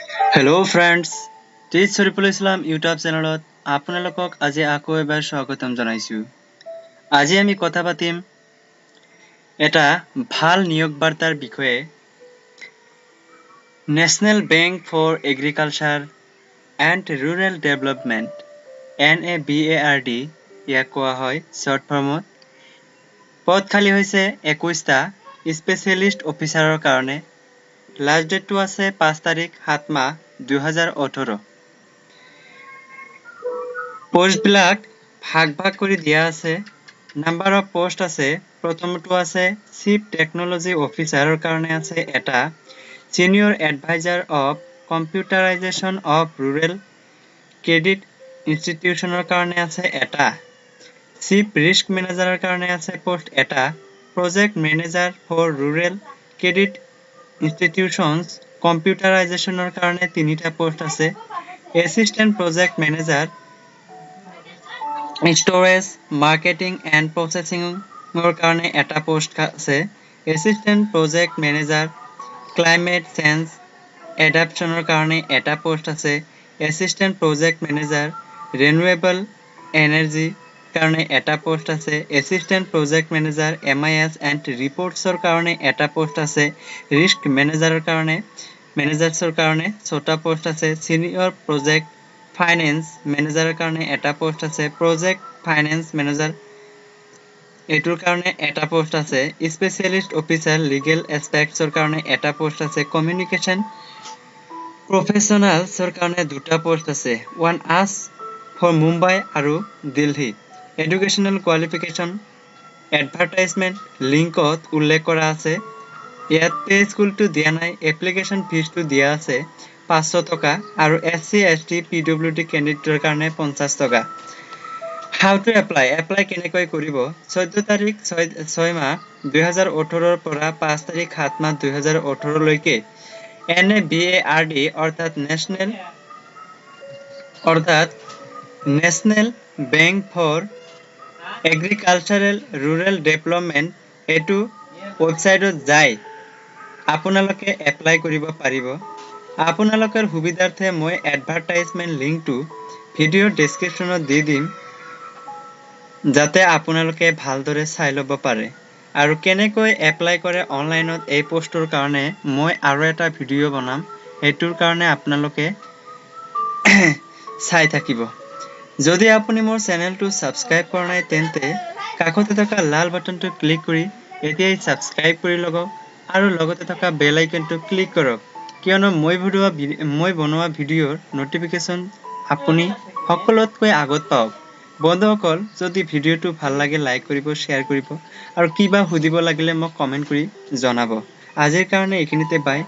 Hello' friends, তেজ Shariful Islam YouTube চেনেলত আপোনালোকক আজি আকৌ এবাৰ স্বাগতম জনাইছোঁ। আজি আমি কথা পাতিম এটা ভাল নিয়োগ বাৰ্তাৰ বিষয়ে। National Bank for Agriculture and Rural Development, NABARD ইয়াক কোৱা হয় শ্বৰ্ট ফৰ্মত। পদ খালী হৈছে 21টা স্পেচিয়েলিষ্ট অফিচাৰৰ কাৰণে। লাষ্ট ডেটটো আছে 5 তাৰিখ 7 মাহ 2018। পষ্টবিলাক ভাগ ভাগ কৰি দিয়া আছে। নাম্বাৰ অফ পষ্ট আছে, প্ৰথমটো আছে চিফ টেকনলজি অফিচাৰৰ কাৰণে আছে এটা, Senior Advisor of Computerization of Rural Credit ইনষ্টিটিউশ্যনৰ কাৰণে আছে এটা, চিফ ৰিস্ক মেনেজাৰৰ কাৰণে আছে পষ্ট এটা, Project Manager for Rural Credit Institutions কম্পিউটাৰাইজেশ্যনৰ কাৰণে তিনিটা পষ্ট আছে, Assistant Project Manager Storage, Marketing and প্ৰচেছিঙৰ কাৰণে এটা পষ্ট আছে, Assistant Project Manager Climate Change এডাপশ্যনৰ কাৰণে এটা পষ্ট আছে, Assistant Project Manager Renewable Energy কাৰণে এটা পষ্ট আছে, Assistant Project Manager MIS and ৰিপৰ্টছৰ কাৰণে এটা পষ্ট আছে, ৰিস্ক মেনেজাৰৰ কাৰণে মেনেজাৰ্ছৰ কাৰণে ছটা পষ্ট আছে, ছিনিয়ৰ প্ৰজেক্ট ফাইনেন্স মেনেজাৰৰ কাৰণে এটা পষ্ট আছে, প্ৰজেক্ট ফাইনেন্স মেনেজাৰ এইটোৰ কাৰণে এটা পষ্ট আছে, স্পেচিয়েলিষ্ট অফিচাৰ লিগেল এছপেক্টছৰ কাৰণে এটা পষ্ট আছে, কমিউনিকেশ্যন প্ৰফেচনেলছৰ কাৰণে দুটা পষ্ট আছে, ওৱান আছ ফৰ মুম্বাই আৰু দিল্লী। এডুকেশ্যনেল কোৱালিফিকেশ্যন এডভাৰটাইজমেণ্ট লিংকত উল্লেখ কৰা আছে। ইয়াত পে স্কেলটো দিয়া নাই। এপ্লিকেশ্যন ফিজটো দিয়া আছে 500 টকা আৰু S C, S T, P W D কেণ্ডিডেটৰ কাৰণে 50 টকা। How to apply? Apply কেনেকৈ কৰিব? 14 তাৰিখ 6 মাহ 2018ৰ পৰা 5 তাৰিখ 7 মাহ 2018লৈকে এনএবিএআৰডি অৰ্থাৎ National Bank for Agricultural Rural Development, এইটো ৱেবছাইটত যাই আপোনালোকে এপ্লাই কৰিব পাৰিব। আপোনালোকৰ সুবিধাৰ্থে মই এডভাৰটাইজমেণ্ট লিংকটো ভিডিঅ'ৰ ডেছক্ৰিপশ্যনত দি দিম, যাতে আপোনালোকে ভালদৰে চাই ল'ব পাৰে। আৰু কেনেকৈ এপ্লাই কৰে অনলাইনত এই পষ্টৰ কাৰণে মই আৰু এটা ভিডিঅ' বনাম। সেইটোৰ কাৰণে আপোনালোকে চাই থাকিব। যদি আপুনি মোৰ চেনেলটো ছাবস্ক্ৰাইব কৰা নাই, তেন্তে কাষতে থকা লাল বাটনটো ক্লিক কৰি এতিয়াই ছাবস্ক্ৰাইব কৰি লওক আৰু লগতে থকা বেল আইকনটো ক্লিক কৰক, কিয়নো মই বনোৱা ভিডিঅ'ৰ ন'টিফিকেশ্যন আপুনি সকলোতকৈ আগত পাওক। বন্ধুসকল, যদি ভিডিঅ'টো ভাল লাগে, লাইক কৰিব, শ্বেয়াৰ কৰিব আৰু কিবা সুধিব লাগিলে মোক কমেণ্ট কৰি জনাব। আজিৰ কাৰণে এইখিনিতে বাই।